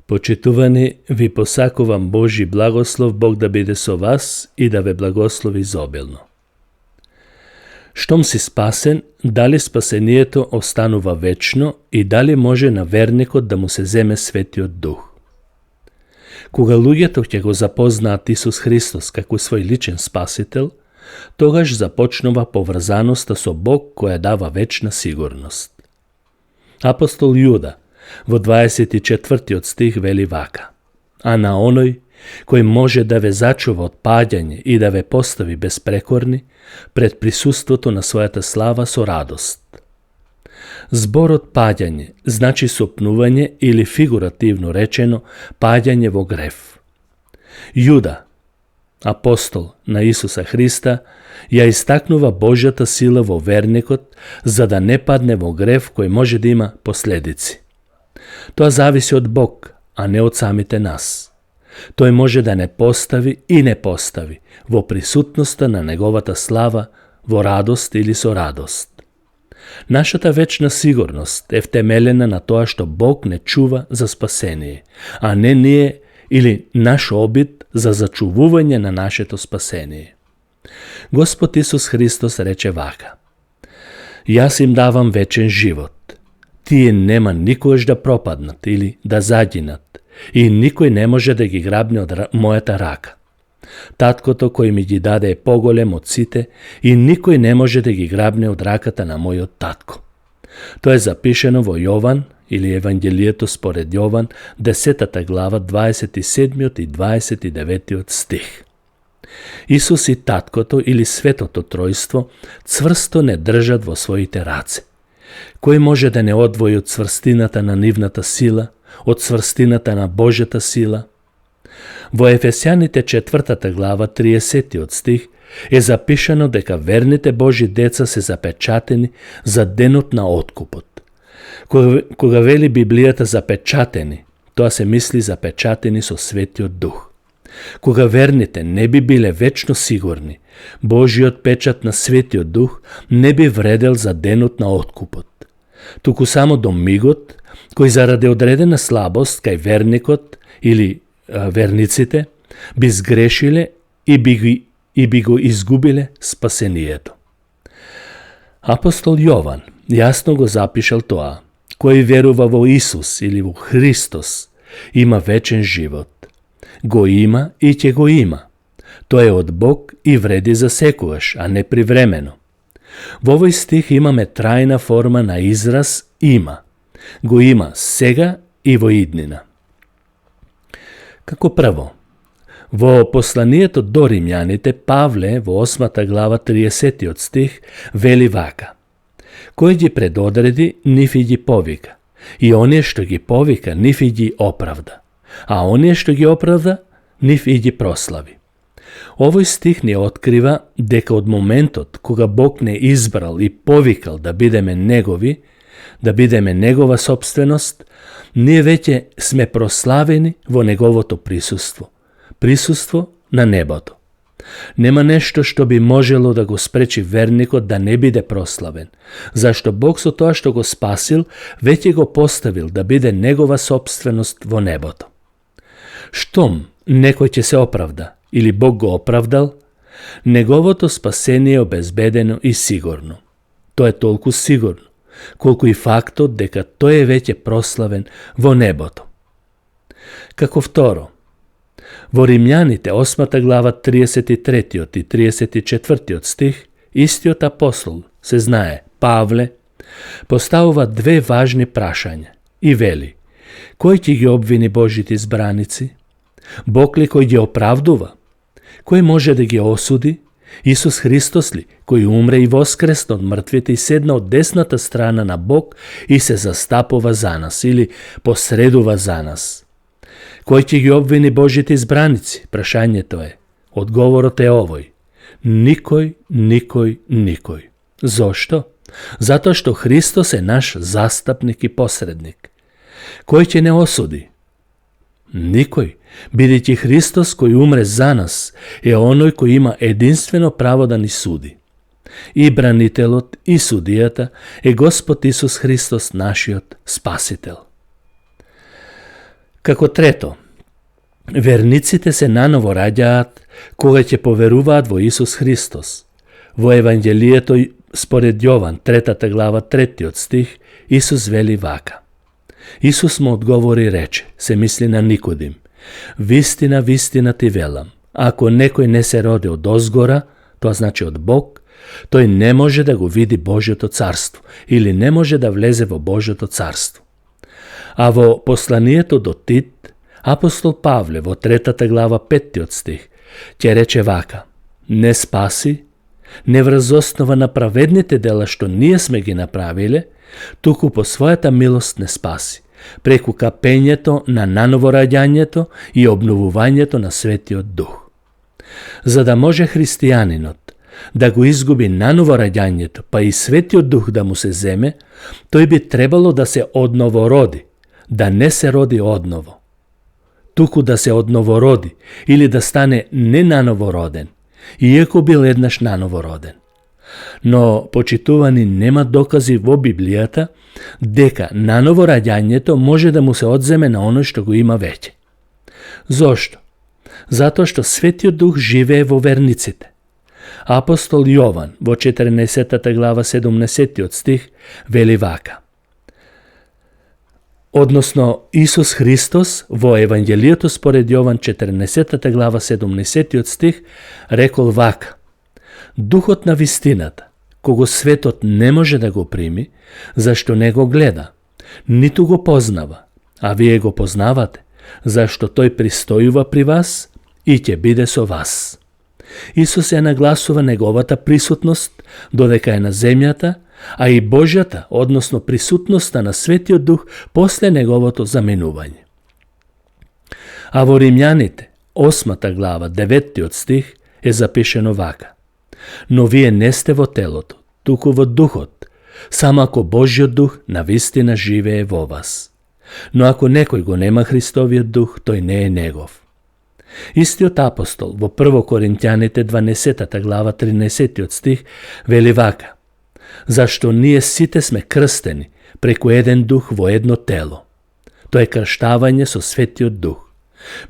Почитувани, ви посакувам Божи благослов, Бог да биде со вас и да ве благослови изобилно. Штом си спасен, дали спасението останува вечно и дали може на верникот да му се земе Светиот Дух? Кога луѓето ќе го запознаат Исус Христос како свој личен спасител, тогаш започнува поврзаноста со Бог која дава вечна сигурност. Апостол Јуда во 24 стих вели вака: а на оној кој може да ве зачува од паѓање и да ве постави безпрекорни пред присуството на својата слава со радост. Зборот паѓање значи сопнување или фигуративно речено паѓање во грев. Јуда, апостол на Исуса Христа, ја истакнува Божјата сила во верникот за да не падне во грев кој може да има последици. Тоа зависи од Бог, а не од самите нас. Тој може да не постави и не постави во присутноста на неговата слава, во радост или со радост. Нашата вечна сигурност е втемелена на тоа што Бог не чува за спасение, а не ние или наш обид за зачувување на нашето спасение. Господ Исус Христос рече вака: јас им давам вечен живот. Тие нема никогаш да пропаднат или да загинат и никој не може да ги грабне од мојата рака. Таткото кој ми ги даде е поголем од сите и никој не може да ги грабне од раката на мојот татко. Тоа е запишено во Јован или Евангелието според Јован, 10 глава, 27 и 29 стих. Исус и таткото или Светото Тројство цврсто не држат во своите раце. Кој може да не одвои од цврстината на нивната сила, од цврстината на Божјата сила? Во Ефесјаните 4 глава 30 стих е запишано дека верните Божи деца се запечатени за денот на откупот. Кога вели Библијата запечатени, тоа се мисли запечатени со Светиот Дух. Кога верните не би биле вечно сигурни, Божиот печат на Светиот Дух не би вредел за денот на откупот. Туку само до мигот, кој заради одредена слабост кај верникот или верниците би сгрешиле и би го изгубиле спасението. Апостол Јован јасно го запишал тоа: кој верува во Исус или во Христос има вечен живот. Го има и ќе го има. Тоа е од Бог и вреди за секогаш, а не привремено. Во овој стих имаме трајна форма на израз има. Го има сега и во иднина. Како прво, во посланието до римјаните, Павле во 8 глава 30 стих вели вака: кој ги предодреди, нив и ги повика, и оние што ги повика, нив и ги оправда, а оние што ги оправда, нив и ги прослави. Овој стих ни открива дека од моментот кога Бог не избрал и повикал да бидеме негови, да бидеме негова собственост, ние веќе сме прославени во неговото присуство, присуство на небото. Нема нешто што би можело да го спречи верникот да не биде прославен, зашто Бог со тоа што го спасил, веќе го поставил да биде негова собственост во небото. Штом некој ќе се оправда или Бог го оправдал, неговото спасение е обезбедено и сигурно. Тоа е толку сигурно, колку и фактот дека тој е веќе прославен во небото. Како второ, во Римјаните 8 глава 33 и 34 стих, истиот апостол, се знае, Павле, поставува две важни прашања и вели: кој ќе ги обвини Божите избраници? Бог ли кој ги оправдува? Кој може да ги осуди? Исус Христос ли, кој умре и воскресна од мртвите и седна од десната страна на Бог и се застапува за нас или посредува за нас? Кој ќе ги обвини Божите избраници? Прашањето е. Одговорот е овој: никој, никој, никој. Зошто? Затоа што Христос е наш застапник и посредник. Кој ќе не осуди? Никој, бидејќи Христос кој умре за нас е оној кој има единствено право да ни суди. И бранителот и судијата е Господ Исус Христос, нашиот Спасител. Како трето, верниците се наново раѓаат кога ќе поверуваат во Исус Христос. Во Евангелието според Јован, 3 глава, 3 стих, Исус вели вака. Исус му одговори и рече, се мисли на Никодим, вистина, вистина ти велам, ако некој не се роди од озгора, тоа значи од Бог, тој не може да го види Божјото царство или не може да влезе во Божјото царство. А во посланието до Тит, апостол Павле во 3 глава 5 стих ќе рече вака, не спаси, не врз основа на праведните дела што ние сме ги направиле, туку по својата милост не спаси, преку капењето на наново раѓањето и обновувањето на Светиот Дух. За да може христијанинот да го изгуби наново раѓањето, па и Светиот Дух да му се земе, тој би требало да се одновороди, да не се роди одново, туку да се одновороди или да стане ненановороден, иако бил еднаш нановороден. Но, почитувани, нема докази во Библијата дека наново раѓањето може да му се одземе на оној што го има веќе. Зошто? Затоа што Светиот Дух живее во верниците. Апостол Јован во 14 глава 17 стих вели вака. Односно, Исус Христос во Евангелието според Јован 14 глава 17 стих рекол вака. Духот на вистината, кого светот не може да го прими, зашто не го гледа, ниту го познава, а вие го познавате, зашто тој пристојува при вас и ќе биде со вас. Исус ја нагласува неговата присутност додека е на земјата, а и Божјата, односно присутноста на Светиот Дух после неговото заменување. А во Римјаните, 8 глава, 9 стих е запишено вака. Но вие не сте во телото, туку во духот, само ако Божјиот Дух навистина живее во вас. Но ако некој го нема Христовиот Дух, тој не е негов. Истиот апостол во 1 Коринќаните 12 глава 13 стих вели вака. Зашто ние сите сме крстени преку еден дух во едно тело. Тоа е крштавање со Светиот Дух.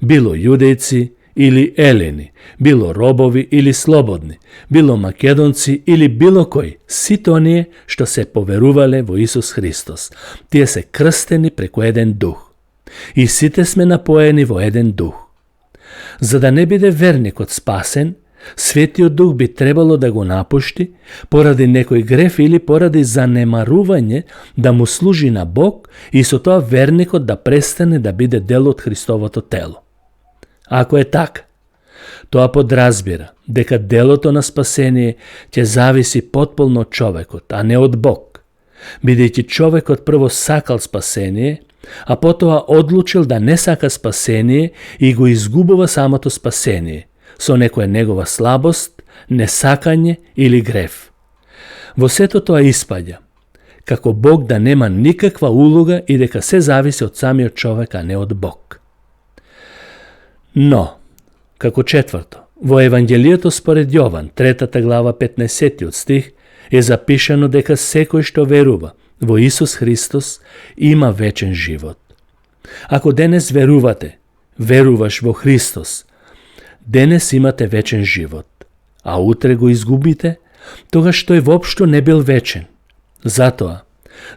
Било јудејци или елени, било робови или слободни, било македонци или било кој, сите оние што се поверувале во Исус Христос. Тие се крстени преку еден дух. И сите сме напоени во еден дух. За да не биде верникот спасен, Светиот Дух би требало да го напушти поради некој греф или поради занемарување да му служи на Бог и со тоа верникот да престане да биде дел од Христовото тело. Ако е така, тоа подразбира дека делото на спасение ќе зависи потполно од човекот, а не од Бог, бидејќи човекот прво сакал спасение, а потоа одлучил да не сака спасение и го изгубува самото спасение, со некоја негова слабост, несакање или греф. Во сето тоа испаѓа, како Бог да нема никаква улога и дека се зависи од самиот човек, а не од Бог. Но, како четврто, во Евангелието според Јован, 3 глава 15 стих, е запишано дека секој што верува во Исус Христос има вечен живот. Ако денес веруваш во Христос, денес имате вечен живот, а утре го изгубите, тогаш тој воопшто не бил вечен. Затоа,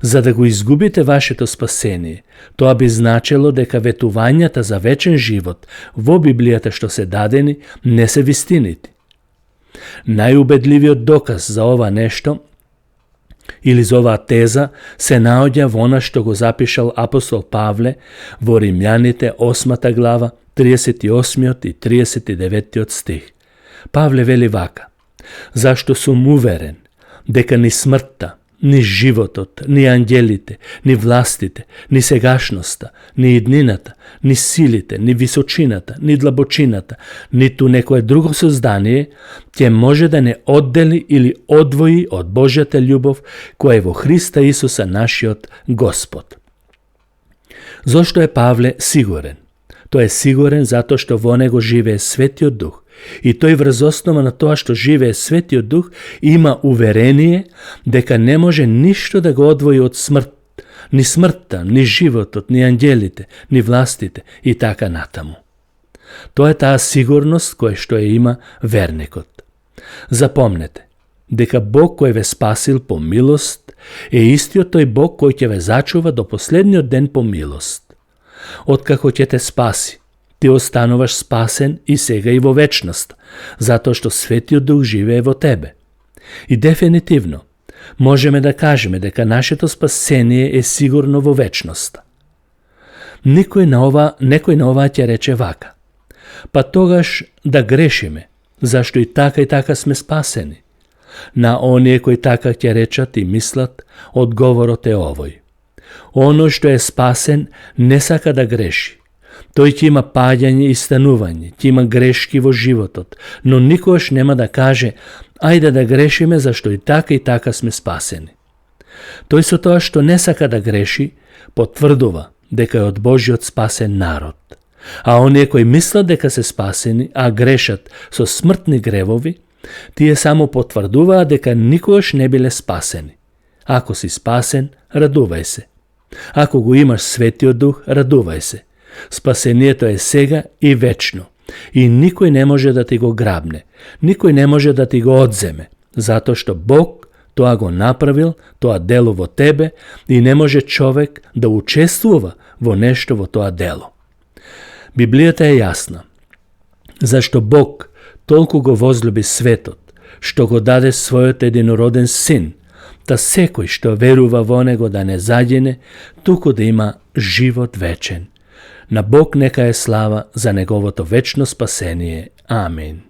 за да го изгубите вашето спасение, тоа би значело дека ветувањата за вечен живот во Библијата што се дадени не се вистините. Најубедливиот доказ за ова нешто или за оваа теза се наоѓа во она што го запишал апостол Павле во Римјаните 8 глава 38 и 39 стих. Павле вели вака: зашто сум уверен дека ни смртта, ни животот, ни ангелите, ни властите, ни сегашноста, ни иднината, ни силите, ни височината, ни длабочината, ниту некое друго создание ќе може да не оддели или одвои од Божјата љубов која е во Христа Исуса нашиот Господ. Зошто е Павле сигурен? Тој е сигурен затоа што во него живее Светиот Дух. И тој врз основа на тоа што живее Светиот Дух има уверение дека не може ништо да го одвои од смрт, ni smrtта, ni животот, ни ангелите, ни властите и така натаму. Тоа е таа сигурност која што ја има верникот. Запомнете, дека Бог кој ве спасил по милост е истиот тој Бог кој ќе ве зачува до последниот ден по милост. Откако ќе те спаси, ти остануваш спасен и сега и во вечност, затоа што Светиот Дух живее во тебе. И дефинитивно, можеме да кажеме дека нашето спасение е сигурно во вечноста. Некој на ова ќе рече вака: па тогаш да грешиме, зашто и така сме спасени. На оние кои така ќе речат и мислат, одговорот е овој: оној што е спасен не сака да греши. Тој ќе има паѓање и станување, ќе има грешки во животот, но никогаш нема да каже: ајде да грешиме, зашто и така сме спасени. Тој со тоа што не сака да греши, потврдува дека е од Божиот спасен народ. А оние кои мислат дека се спасени, а грешат со смртни гревови, тие само потврдуваат дека никогаш не биле спасени. Ако си спасен, радувај се. Ако го имаш Светиот Дух, радувај се. Спасението е сега и вечно. И никој не може да ти го грабне, никој не може да ти го одземе, затоа што Бог тоа го направил, тоа дело во тебе, и не може човек да учествува во нешто во тоа дело. Библијата е јасна. Зашто Бог толку го возлюби светот, што го даде својот единороден син, та секој што верува во него да не загине, туку да има живот вечен. На Бог нека е слава за неговото вечно спасение. Амин.